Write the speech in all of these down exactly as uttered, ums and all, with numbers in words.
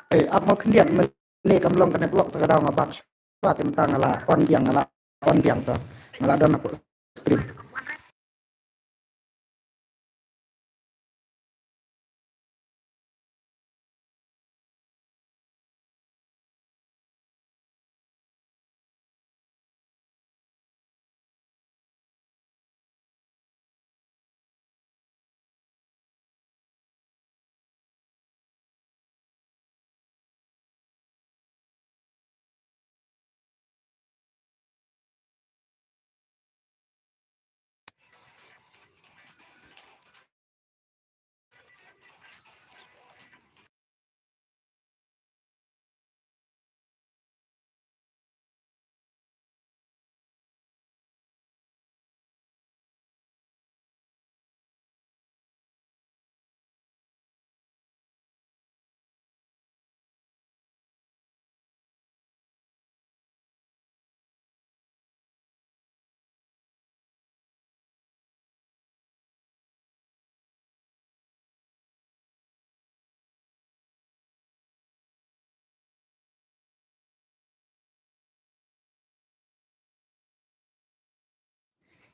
Ei, ap mo khyndiat mynne kam long ka network ta ka daw nga back. Shuwa te mynta nga la on biang, nga la on biang to. Nga la don hapoh stream.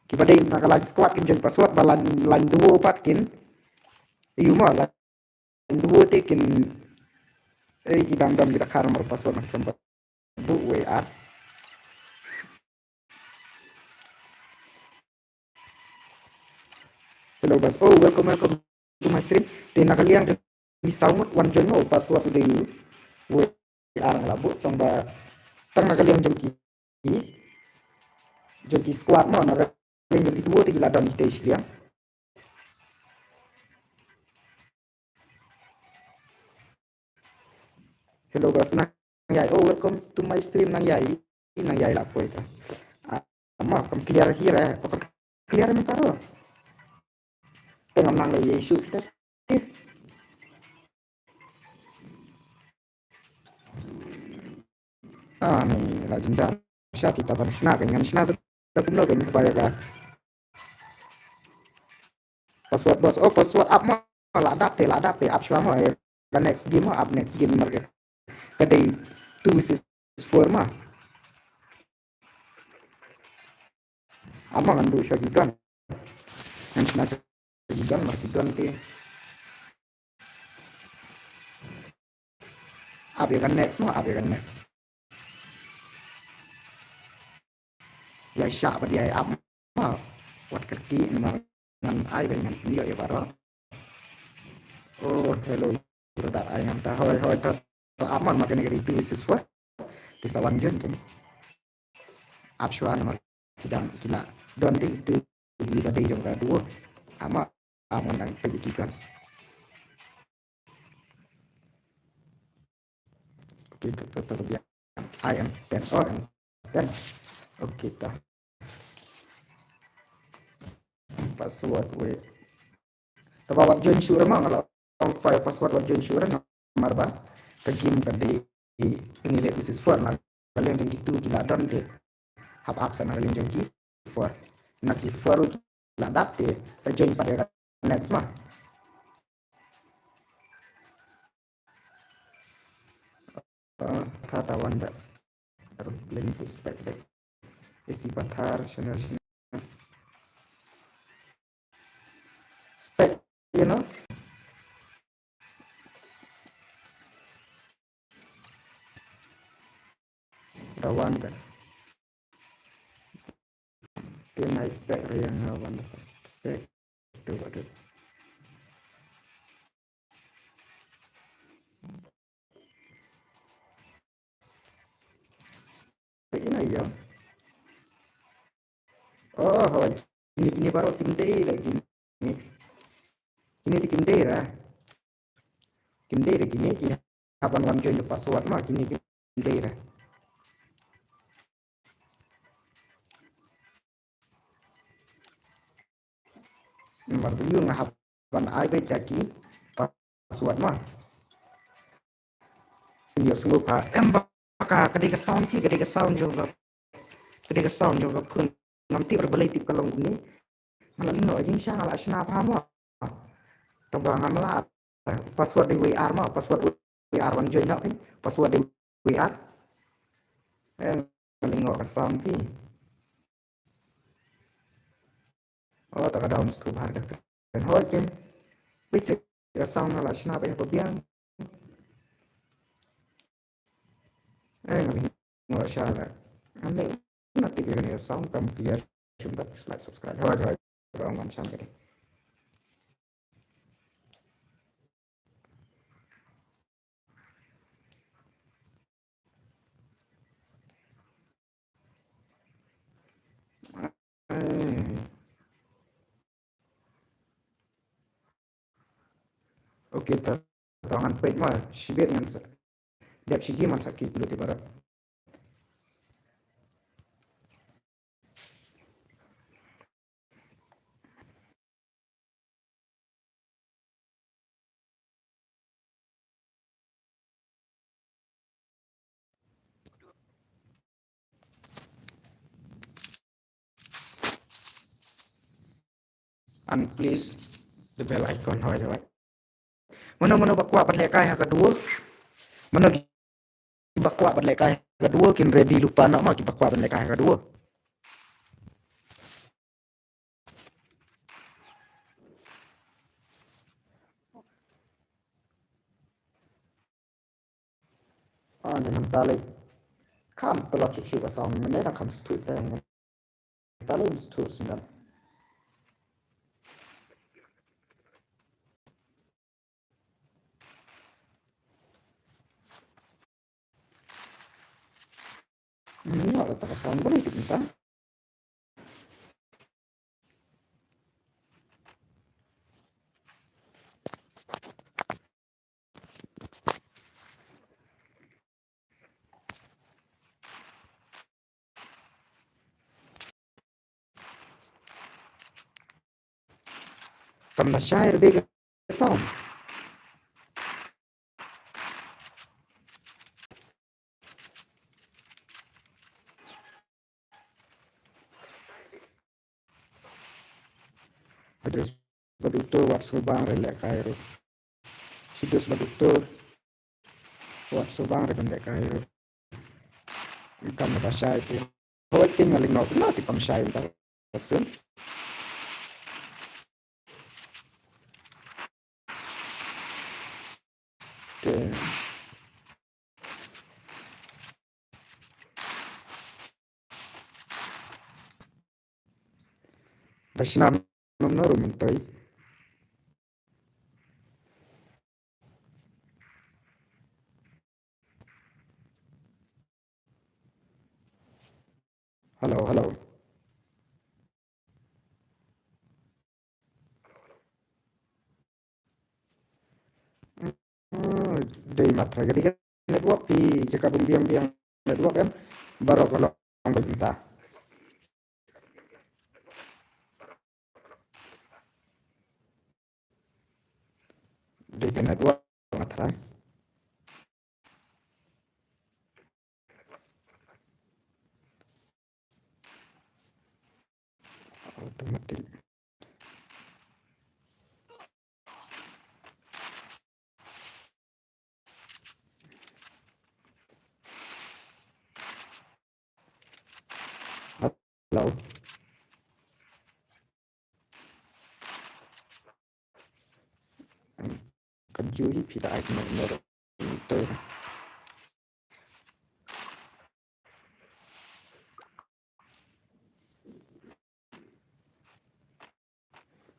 Kiba dei na ka line squad kin join password, ba line, line duo pat kin. Ïu mo, line duo te kin. Ei, ki dang don kita khar mar password na khlem pat buh wei ar. Hello guys. Oh, welcome, welcome to my stream. Te na ka liang jong ki saw ngut wan join mo, password u dei u. Wei ar nga la buh, tang ba, tang na ka liang jong ki, jong ki squad mo, na ka liang jong ki duo te ki la don ki te shi liang. Hello guys, Nang Ïai. Oh, welcome to my stream, Nang Ïai. Nang Ïai la poi ta. Ah, ma kam clear hi re. Oh, kam clear mynta ruh. Te ngam nang leh ïa issue kita. Ah, ni la jynjar. Sha kita ban shna, kan ngan shna sa da kumno kan ba ïa ka. Password boss. Oh, password ap mo. La dap te, la dap te, ap shuwa mo, eh. Ka next game mo, ap next game mar ka. Ka dei two versus four mo. Ap mo, ngan buh shuwa ki gun. Ngan shna shuwa ki gun, mar ki gun te. Ap ïa ka next mo, ap ïa ka next. Ïa shah pat ïa ap mo. Wat kyrkieh namar ngan ai ba ngan pynïoh ïa baroh. Oh, hello. Brother, ai ngan ta hoi hoi ta. To ap mo, ma kane ka dei two versus four. Te sa wan join kane. Ap shuwa namar ki dang ki la don te, te ki ba dei jong ka duo. Ap mo, ap mo, ngan pynïoh ki kan. Okay, to, to, to, biang. I am ten. Oh, I am ten. Okay, ta. Password wei. Te ba wat join shuh re mo, nga la ong phi password wat join shuh re namar ba ka game ka dei three versus four, na ka liang jong ki two ki la don te. Hap ap sa na ka liang jong ki four. Na ki four ruh ki la dap te sa join pat ïa ka next mo. Ah, Pathar ta wan da. Aeroplane te spec dei. Isi Pathar, shano, shano. Spec, you know. Da wan da. Te na spec re ïa nga wan da spec. Tu ba tu. Te ina ïa. Oh, hoi. Kine, kine baroh kim dei la kine. Kine te kim dei ra. Kim dei ra kine, kine hap ban wan join da password ma, kine kim dei ra. Namar ba ïoh nga hap ban ai beit da ki password ma. Ïoh sngewbha em ba ka, ka dei ka sound ki, ka dei ka sound jong ka, ka dei ka sound jong ka phone. Ngam tip re balei tip ka long kumne. Nga la lyngngoh jingshisha, nga la shna bha ma. Tang ba ngam lah. Password dei wei ar ma, password wei ar wan join noh phi. Password dei wei ar. Eh, nga lyngngoh ka sound phi. Oh, ta ka down stu bha da kren. Hoi ke. Bit se ka sound nga la shna ba ïa ka biang. Eh, nga lyngngoh sha la. Ane na tip ïa ka sound kam clear. Shim ta like, subscribe. Hoi, hoi. Ba ong ngam sham ka dei. Okay, ta, ta ngan peit ma, shibit ngan sa. Dep shigi man sa ki lut i barat. And please the bell icon, hoi, hoi. Mano mano ba kwah ban lehkai ha ka duo. Mano ki ba kwah ban lehkai ha ka duo kin ready lypa noh ma ki ba kwah ban lehkai ha ka duo. Ah, ne mynta lei. Kam pelot shuh shuh ka sound mynne da kam stut te. Mynta lei stut sendal. Ni, ada tak sound boleh tu minta. Kam da shai re ka sound. Hados ba doktor wat sngewbang re lehkai re. Hados ba doktor wat sngewbang re ban lehkai re. Kam na ba shai te. Hoi, te nga lyngngoh na te kam shai ta. Asun. Te. Da shna nom na ruh mynta. Hello, hello. Ah, dei ma trai ka dei ka network phi jaka bym biang biang network em. Baroh ka long beit mynta. Dei ka network ma trai. Automatic. Hello. Ka jui phi da ai kynnoh kynnoh ruh. Te.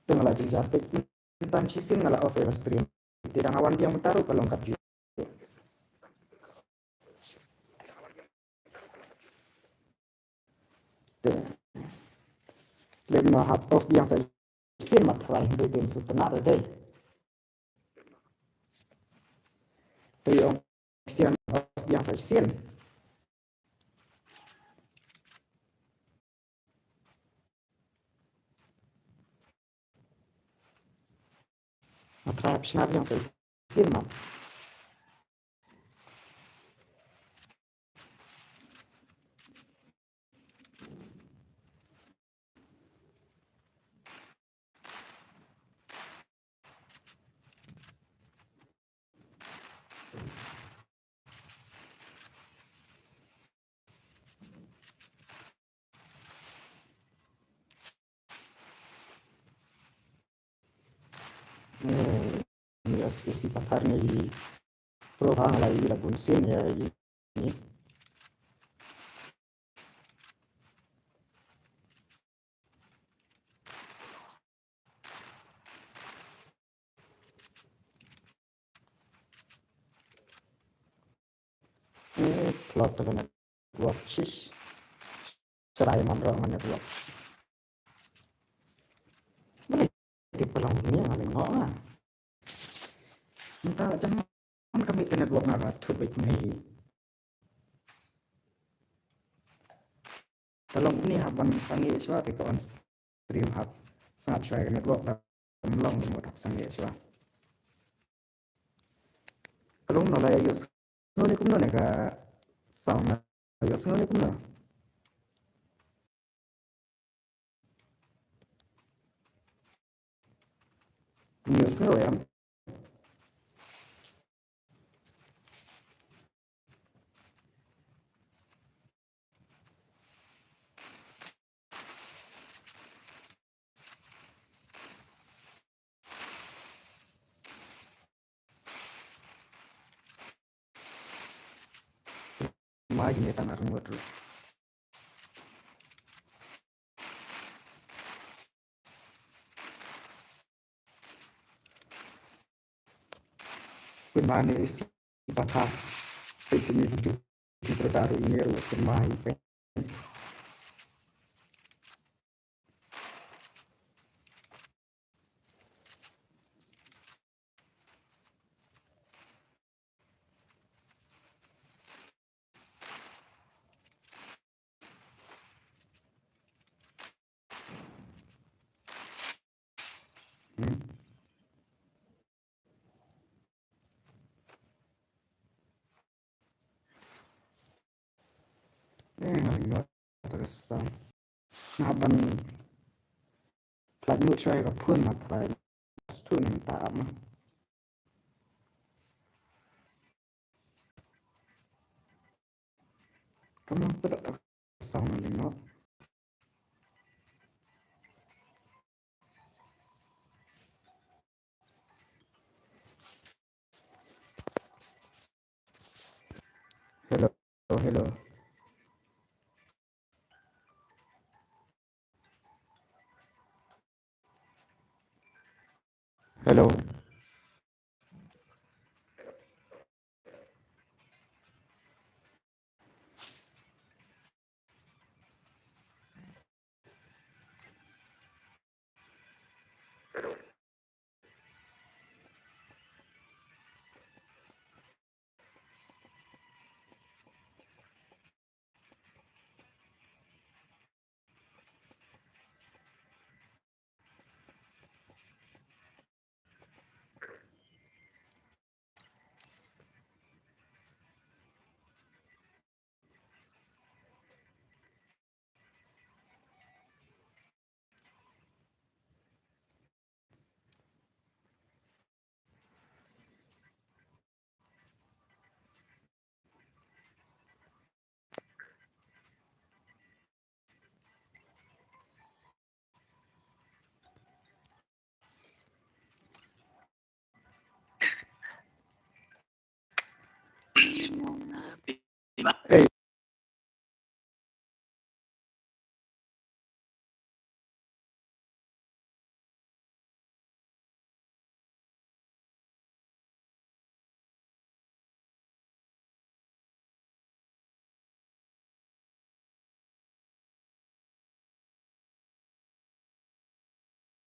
Te nga la jynjar te. Tang shisien nga la off ïa ka stream. Te dang wan biang mynta ruh ka long ka jui. Te. Lem ma hap off biang sa shisien ma trai hynrei te ym sngewtynnat re dei. Te ong shisien off biang sa shisien. Ma trai hap shna biang sa shisien ma. Ni as isi pathar ni i pro ha la i la bun sin ya i ni. Plot ka network shish. Serai man rong network. Mana ti pelong ni ngalin ngok na. Entah jangan kami ka network na ka thut baik ni. Tolong ni haban sangi shuwa te ka on stream hap sangap shuwa ka network da long mo hap sangi shuwa. Kalong no la yu sngo ni kumno ne ka sound la yu sngo ni kumno. Ni yu sngo ya. Mai ni tang arngut ru. Pynmane isi patha. Isi ni tu. Kita taruh ini ru pynmai. Eh, ngalin ngok ta ka sound. Nga ban flight mode shuwa ka phone ma try. Stu nang ta ma. Come on, put up a sound ngalin ngok. Hello, hello. Hello.